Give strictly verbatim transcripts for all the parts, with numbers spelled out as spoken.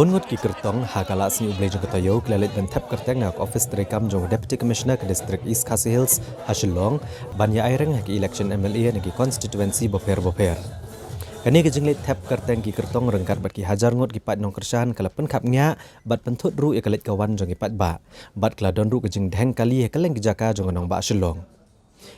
Bun ngut ki kyrtong ha ka lad sngi U Blei jong ka taïew ki la leit ban thep kyrteng ha ka ophis treikam jong u Deputy Commissioner ka District East Khasi Hills ha Shillong ban ïa aireng ha ki election M L A na ki constituency bapher bapher. Kane ka jingleit thep kyrteng ki kyrtong ryngkat bad ki hajar ngut ki paid nongkyrshan ka la pynkhapngiah bad pynthut ruh ïa ka leit ka wan jong ki paidbah bad ka la don ruh ka jingdheng kali ha kylleng ki jaka jong ka nongbah Shillong.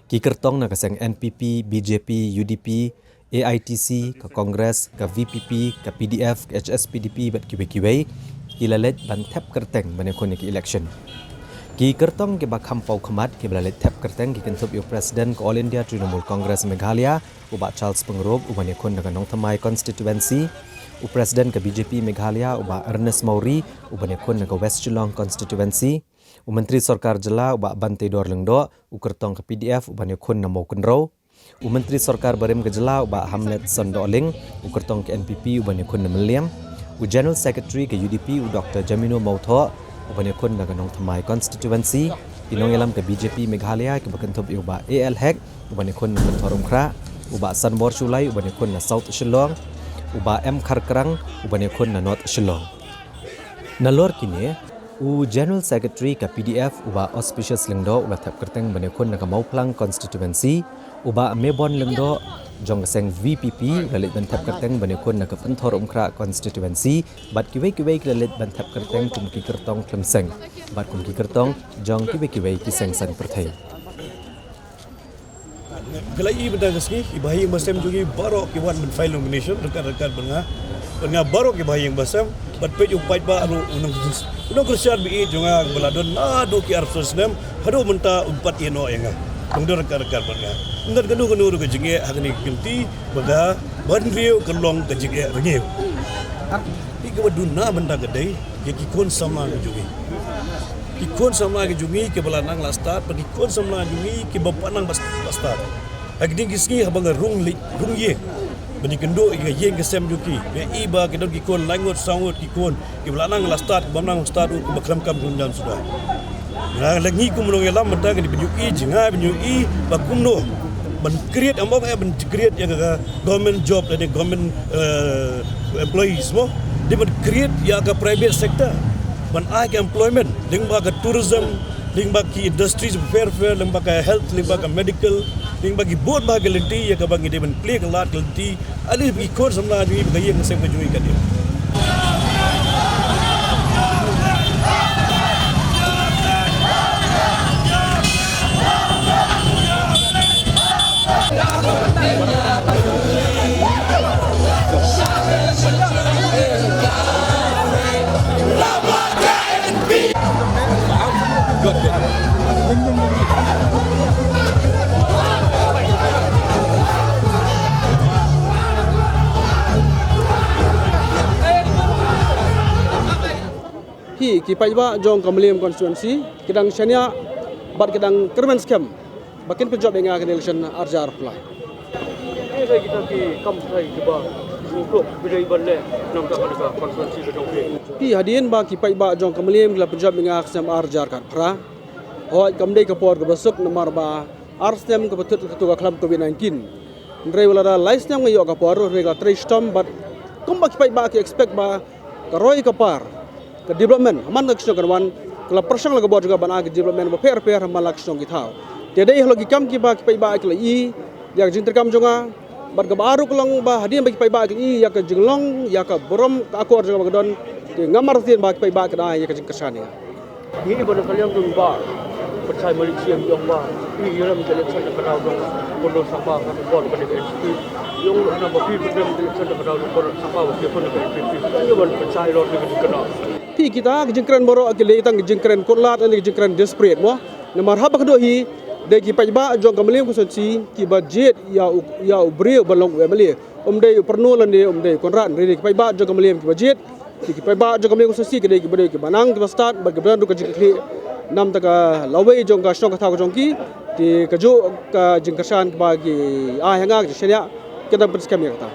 Ki kyrtong na ka seng N P P, B J P, U D P, A I T C, ka Congress, ka V P P, ka P D F, ka H S P D P bad kiwei kiwei ki la leit ban thep kyrteng ban ïakhun ïa ki election. Ki kyrtong kiba kham paw khmat kiba la leit thep kyrteng ki kynthup ïa u President ka All India Trinamool Congress Meghalaya u Bah Charles Pyngrope uban ïakhun na ka Nongthymmai constituency, u President ka B J P Meghalaya u Bah Ernest Mawrie uban ïakhun na ka West Shillong constituency, u Myntri Sorkar Jylla u Bah Banteidor Lyngdoh u kyrtong ka P D F uban ïakhun na Mawkynrew, u Myntri Sorkar barim ka Jylla u Bah Hamletson Dohling u kyrtong ka N P P uban ïakhun na Mylliem, u General Secretary ka U D P u Doctor Jamino Mawthoh uban ïakhun na ka Nongthymmai constituency, ki nongïalam ka B J P Meghalaya kiba kynthup ïa u Bah A L Hek uban ïakhun na Pynthorumkhrah, u Bah Sanbor Shullai uban ïakhun na South Shillong, u Bah M Kharkrang uban ïakhun na North Shillong. Nalor kine, u General Secretary ka P D F u Bah Auspicious Lyngdoh u la thep kyrteng ban ïakhun na ka Mawphlang constituency, u Bah Mebon Lyngdoh jong ka seng V P P u la leit ban thep kyrteng ban ïakhun na ka Pynthorumkhrah constituency bad kiwei kiwei ki la leit ban thep kyrteng kum ki kyrtong khlem seng bad kum ki kyrtong jong kiwei kiwei ki seng saiñ pyrthei. Phi la ïohi mynta ka sngi, ki bahaïing bahasem jong ngi baroh ki wan ban file nomination ryngkat ryngkat bad nga. Bad nga baroh ki bahaïing bahasem, bad peit u paidbah ruh u nong, u nongkyrshan ba ïeit jong nga ba la don naduh ki arphew snem haduh mynta um pat ïehnoh ïa nga. Long don ryngkat ryngkat bad nga. Ym don kano kano ruh ka jingeh ha kane ka kynti ba ka ban riew ka long ka jingeh rngiew. Phi, kaba duna mynta ka dei ïa ki khun samla ki jong ngi. Ki khun samla ki jong ngi kiba la nang la stad, bad ki khun samla jong ngi kiba pat nang ba stad. Ha kine ki sngi haba nga rung leit rung ïing ban ïakynduh ïa ka ïing ka sem jong ki, nga i ba ki don ki khun lai ngut saw ngut ki khun kiba la nang la stad, kiba nang stad ruh kiba khlem kam khlem jam suda. Nga la, ngi kum u nongïalam mynta ngi dei ban ïohi, jngai ban ïohi ba kumno ban create, ym ong eh ban create ïa ka government job lane government, eh, employees mo. Dei ban create ïa ka private sector ban ai ka employment lyngba ka tourism, lyngba ki industries bapher bapher, lyngba ka health, lyngba ka medical, lyngba ki bun bah ki lynti ïa kaba ngi dei ban plie ka lad ka lynti. Ani ba ki khun samla jong ngi, ba ka ïing ka sem ka jong ngi ka dei. Hi, ki paidbah jong ka Mylliem constituency ki dang shaniah bad ki dang kyrmen skhem ba kin pynjop ïa nga ha kane ka election ar hajar arphew lai. Ki dei kita ki kam kiba ngi kwah ban leh namar ka constituency ka jong phi. Hi, hadien ba ki paidbah jong ka Mylliem ki la pynjop ïa nga ha ka snem ar hajar khatphra, hooid kam dei ka por kaba suk namar ba ar snem kaba thut ka tu ka khlam covid nineteen. Hynrei wat la da lai snem nga ïoh ka por, hynrei ka la trei shitom bad kumba ki paidbah ki expect ba ka roi ka par, ka development ha man ka shnong kan wan, ka la pyrshang la ka bor jong ka ban ai ka development bapher bapher ha man la ka shnong ki thaw. Te dei halor ki kam kiba ki paidbah ki la ïohi ïa ka jingtreikam jong nga. Bad kaba ar ruh ka long ba hadien ba ki paidbah ki ïohi ïa ka jinglong, ïa ka burom ka akor jong nga ba ka don, te nga martin ba ki paidbah ki da ai ïa ka jingkyrshan ïa nga. Ngi ba na ka liang jong ba pynshai Malaysia ïong ba i ïa ram ka election na ka daw jong Conrad Sangma ka bor ka N P P ïong lo na ba phi pynrem ka election na ka daw jong Conrad Sangma ba phi pun ka N P P. Ngi ba pynshai lo ka jingkyrmen. Phi, kita ki jingkren baroh ki lei tang ki jingkren kular ne ki jingkren desperate mo. Namar haba kdew hi dei ki paidbah jong ka Mylliem constituency kiba jied ïa u, ïa u briew ban long u M L A. Um dei u Pyrno lane um dei u Conrad, hynrei dei ki paidbah jong ka Mylliem kiba jied. Te ki paidbah jong ka Mylliem constituency ki dei kiba dei kiba nang kiba stad bad kiba don ruh ka jingkyrkhu namar ka lawei jong ka shnong ka thaw ka jong ki. Te kajuh ka jingkyrshan kaba ki ai ha nga ka jingshaniah, ki dang pynskhem ïa kata.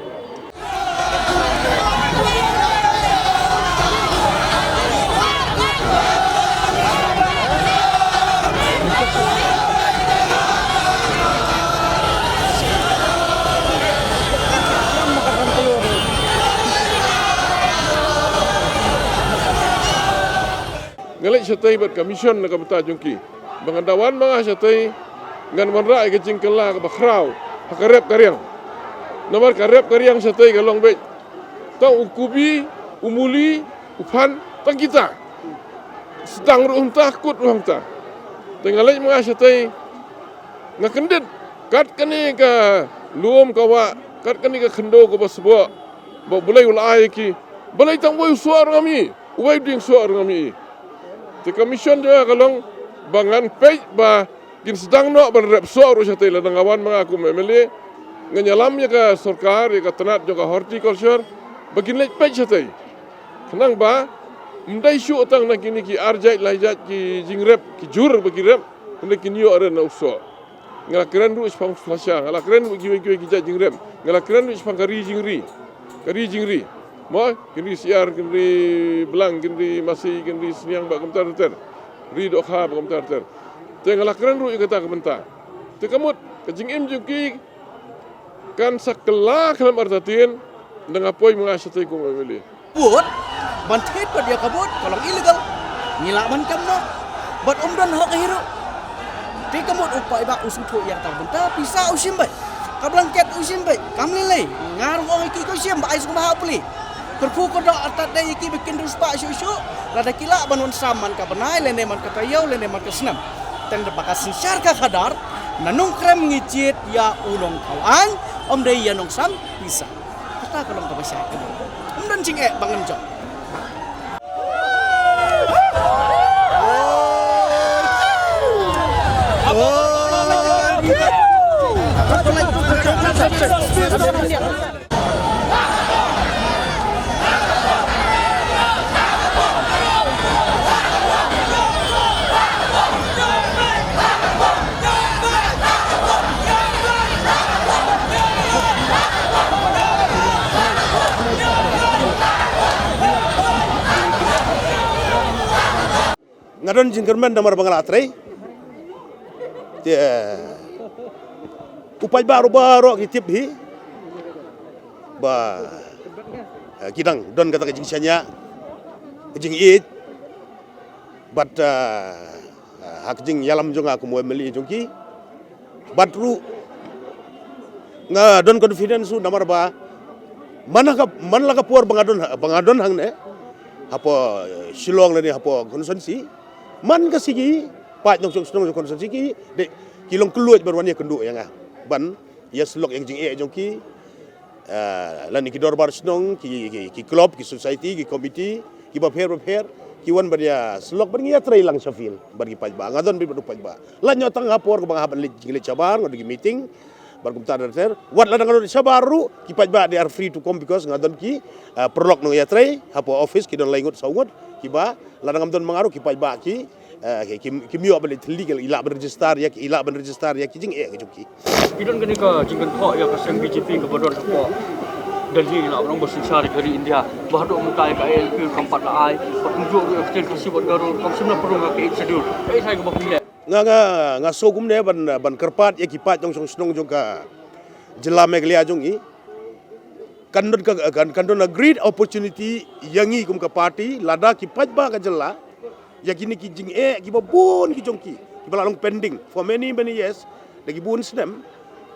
Nga leit shatei bad ka mission na ka bynta jong ki. Ba ngan da wan ma nga shatei, ngan wanrah ïa ka jingkylla kaba khraw ha ka rep ka riang. Namar ka rep ka riang shatei ka long beit tang u kubi, u muli, u phan, tang kita. Sdang ruh hangta, kut ruh hangta. Te nga leit ma nga shatei, nga kyndit kat kane ka lum ka wah, kat kane ka khyndew kaba sboh ba U Blei u la ai ïa ki. Balei tang uwei u soh ruh ngam ïohi, uwei u dieng soh ruh ngam ïohi. Te ka mission jong nga ka long ba ngan peit ba kin sdang noh ban rep soh ruh shatei. Lada nga wan ma nga kum M L A, ngan ïalam ïa ka sorkar, ïa ka tnat jong ka horticulture, ba kin leit peit shatei. Khnang ba ym dei shuh tang na kine ki ar jait lai jait ki jingrep, ki jhur ba ki rep, hynrei kin ïoh ruh na u soh. Nga la kren ruh shaphang u flasha, nga la kren ruh kiwei kiwei ki jait jingrep, nga la kren ruh shaphang ka ri jingri, ka ri jingri. Mo, kin ri syiar, kin ri blang, kin ri masi, kin ri sniang, bad kumta ter ter. Ri dohkha, bad kumta ter ter. Te nga la kren ruh ïa kata ka bynta. Te ka mut ka jingim jong ki kan sa kylla khlem artatien da nga poi ma nga shatei kum M L A. Vote, ban thied pat ïa ka vote ka long illegal. Ngi lah ban kam noh. Bad ym don hok hi ruh. Te ka mut u paidbah u sngewthuh ïa kata ka bynta, pisa u shim beit, ka blanket u shim beit, kam lei lei. Nga ruh ong ïa ki, ko shim ba ai sngewbha ha u pli. Kyrkhu kyrdoh artat dei ïa ki ba kin riewspah shuh shuh. Lada ki lah ban wan sam man ka bnai, lane man ka taïew, lane man ka snem. Tang da ba ka synshar ka khadar, na Nongkrem ngi jied ïa u nongthaw aiñ, ym dei ïa nongsam pisa. Kata ka long kaba shai ka dei. Ym don jingeh ba ngan jop. Nga don jingkyrmen namar ba nga la trei. Te, eh, u paidbah ruh baroh ki tip hi ba, eh, ki dang don kata ka jingshaniah, ka jingïeit. Bad, ah, ah, ha ka jingïalam jong nga kum u M L A jong ki, bad ruh nga don confidence ruh namar ba man ha ka, man la ka por ba nga don, ba nga don hangne hapoh, eh, Shillong lane hapoh constituency, man ka sngi ki paid nongshong shnong jong constituency ki dei ki long kylluid ban wan ïakynduh ïa nga, ban ïasyllok ïa ka jingeh jong ki. Ah, lane ki dorbar shnong, ki, ki, ki club, ki society, ki committee, kiba pher ba pher, ki wan ban ïasyllok, ban ïatrei lang sha field bad ki paidbah. Nga don beit bad u paidbah. Lait noh tang ha por kaba nga hap ban leit, leit shabar, nga don ki meeting bad kumta ter ter. Wat lada nga don shabar ruh, ki paidbah they are free to come because nga don ki, ah, paralok nongïatrei hapoh office, ki don lai ngut saw ngut, kiba lada ngam don ma nga ruh ki paidbah ki, eh, ki, ki, kim ïoh ban leit thylli, ki lah ban register ïa ki, lah ban register ïa ki jingeh ki jong ki. Ki don kane ka jingkynthoh ïa ka seng B J P kaba don hapoh Delhi, lah ban ong ba synshar ïa ka ri India. Ba haduh mynta ïa ka I L P kam pat la ai. Ba kumjuh ruh ïa ka ktien Khasi bad Garo kam shym la pynrung ha ka Eighth Schedule. Kaei kaba phi leh? Nga, nga, nga sngew kumne ban, ban kyrpad ïa ki paid nongshong shnong jong ka jylla Meghalaya jong ngi. Kan don ka, kan, kan don a great opportunity ïa ngi kum ka party, lada ki paidbah ka jylla ïa kine ki jingeh kiba bun ki jong ki, kiba la long pending for many, many years, da ki bun snem.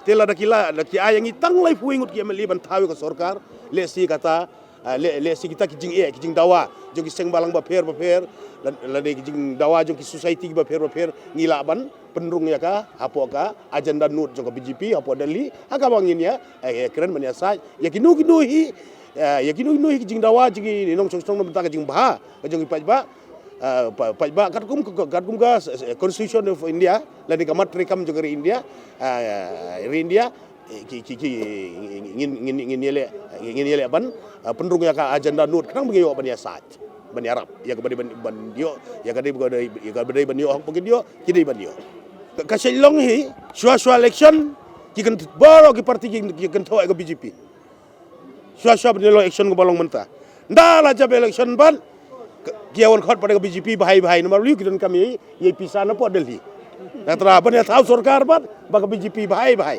Te lada ki la, da ki ai ïa ngi tang laiphew ngut ki M L A ban thaw ïa ka sorkar, lehse kata, ah, leh, lehse kita ki jingeh, ki jingdawa jong ki seng balang bapher bapher, la, lane ki jingdawa jong ki society kiba pher bapher, ngi lah ban pynrung ïa ka hapoh ka agenda note jong ka B J P hapoh Delhi, ha kaba ngin ïa, eh, kren ban ïasaid ïa kino kino hi, eh, ïa kino kino hi ki jingdawa jong ki nongshong shnong na bynta ka jingbha ka jong ki paidbah, eh, pa-, paidbah katkum ka, katkum ka, eh, Constitution of India, lane ka mat treikam jong ka ri India, eh, ri India, eh, ki, ki, ki, ngin, ngin, ngin ïaleh, ngin ïaleh ban, eh, pynrung ïa ka agenda note khnang ba ngi ïoh ban ïasaid, ban ïarap ïa kaba dei ban, ban ïoh, ïa ka dei ba dei, ïa kaba dei ban ïoh hok ba kin ïoh, ki dei ban ïoh. Ka, ka shu long hi, shuwa shuwa election ki kyn, baroh ki party ki, ki kynthoh ïa ka B J P. Shuwa shuwa ban ïa long election kaba long mynta. Nda la jop election bad ki ïa wan khot pat da ka B J P bha bha, namar ïa ki donkam ïa, ïa pisa na pdeng Delhi. Nangta ban ïa thaw sorkar bad ba ka B J P bha bha.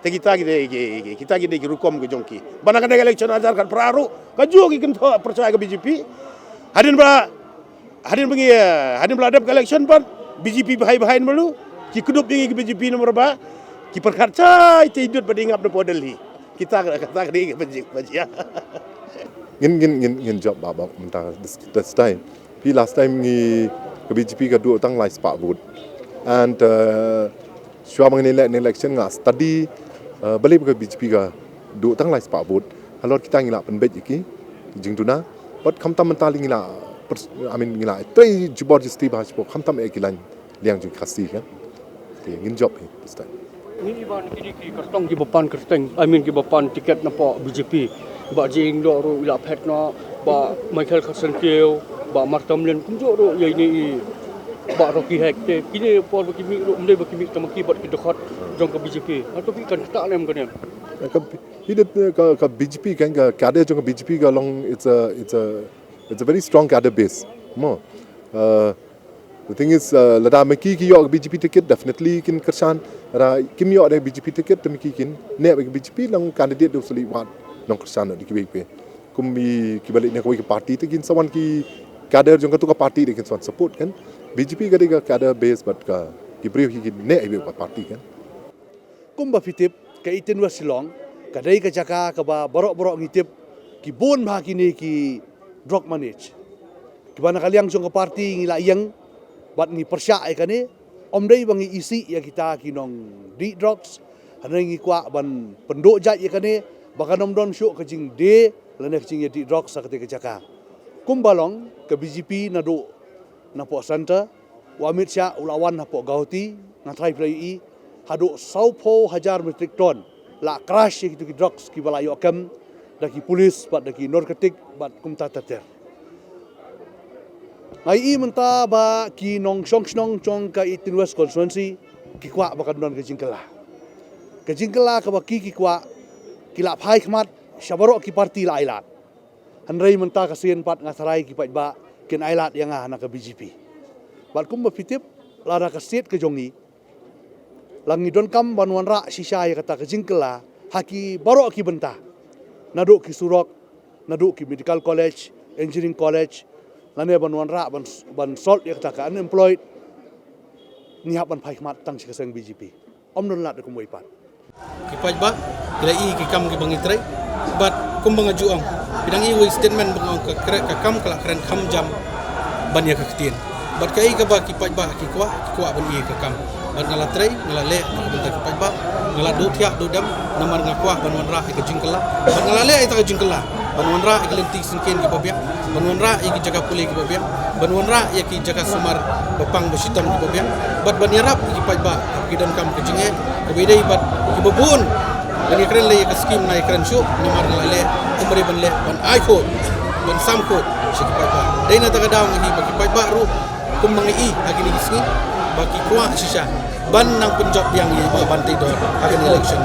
Te kita ki dei ki, ki, kita ki dei ki rukom ki jong ki. Ba na kane ka election hajar khatphra ruh kajuh ki kynthoh pyrshah ïa ka B J P. Hadien ba Hadien ba ngi, hadien ba la dep ka election pat, B J P bahai bahai na malu, ki kdup ïa ngi ka B J P namar ba ki pyrkhat shai te dud ba dei ngap na pdeng Delhi. Kita ka, kita ka dei ka bajik bajia. Ngin ngin ngin ngin jop ba ba mynta this, this time. Pi last time ngi ka B J P ka duh tang lai spah vote. And uh, shuwa ba ngin elect election nga study uh, balei ba ka B J P ka duh tang lai spah vote. Halor kita ngi la pynbeit ïa ki jingduna. But khamtam mynta ngi la pers- I mean ngi la trei jubor justi ba shuwa khamtam eh ki lain liang jong Khasi kan. Te ngin jop hi this time. Ngi ban kini ki kyrtong ki ba pan kyrteng, I mean ki ba pan tiket na pok B J P. Ba Jingdok ruh ila phet na, ba Michael Kharsankiew, ba Martha Mlien kumjuh ruh ïa ini i, ba Rocky Hek te kini por ba ki mih ruh mdei ba ki mih tang ki bad ki dkhot jong ka B J P. Hato phi kan kata nem ka nem. Ka, hi dei ka, ka B J P kan ka cadre jong ka B J P ka long it's a it's a it's a very strong cadre base. Mo. Uh, The thing is, uh, lada meki ki ïoh B J P ticket, definitely kin kyrshan. Lada kim ïoh da B J P ticket, te meki kin neh ba B J P long candidate da u Sali Wat nong kyrshan da ki B J P. Kum bi ki balik ne kawei ka party te kin sawan ki cadre jong katu ka party te kin sawan support kan. B J P ka dei ka cadre base but ka ki briew ki kin neh ba party kan. Kumba phi tip, ka eighteen West Shillong ka dei ka jaka kaba baroh baroh ngi tip ki bun bha kine ki drug manage. Kiba na ka liang jong ka party ngi la ïeng bad ngi pyrshah ïa kane, ym dei ba ngi isih ïa kita ki nongdih drugs, hynrei ngi kwah ban pynduh jait ïa kane ba kan ym don shuh ka jingdie lane ka jingïadih drugs ha katei ka jaka. Kumba long ka B J P naduh na pok center, u Amit Shah u la wan hapoh Guwahati, nga tharai phi la ïohi, haduh sawphew hajar metric ton la crush ïa kitu ki drugs kiba la ïoh kem da ki police bad da ki narcotic bad kumta ter ter. Nga ïohi mynta ba ki nongshong shnong jong ka eighteen West constituency ki kwah ba kan don ka jingkylla. Ka jingkylla kaba ki ki kwah ki la phai khmat sha baroh ki party la ailad. Hynrei mynta ka sien pat nga tharai ki paidbah kin ailad ïa nga na ka B J P. Bad kumba phi tip, lada ka state ka jong ngi la ngi donkam ban wanrah shisha ïa kata ka jingkylla ha ki baroh ki bynta. Naduh ki surok, naduh ki medical college, engineering college, lane ban wanrah ban ban solve ïa kata ka unemployed. Ngi hap ban phai khmat tang sha ka seng B J P. Ym don lad da kumwei pat. Ki paidbah ki la ïohi ki kam kiba ngi trei. Bad kumba nga ju ong, phi dang ïohi wei statement ba nga ong ka kre- ka kam ka la kren kham jam ban ïa ka ktien. Bad kaei kaba ki paidbah ki kwah, ki kwah ban ïohi ka kam. Bad nga la trei, nga la leh na ka bynta ki paidbah. Nga la duh thiah duh dem namar nga kwah ban wanrah ïa ka jingkylla. Bad nga la leh ïa ka jingkylla ban wanrah ïa ka lynti syngkien kiba biang, ban wanrah ïa ki jaka pule kiba biang, ban wanrah ïa ki jaka sumar ba pang ba shitom kiba biang, bad ban ïarap ïa ki paidbah haba ki donkam ka jingeh kaba ïadei bad kiba bun. Ban ïakren lei ïa ka skim nga ïakren shuh namar nga la leh kumba dei ban leh, ban ai khot, ban sam khot sha ki paidbah. Dei na kata ka daw nga ïohi ba ki paidbah ruh kumba nga ïohi ha kine ki sngi ba ki kwah shisha ban nang pynjop biang ïa i Bah Banteidor ha kane election.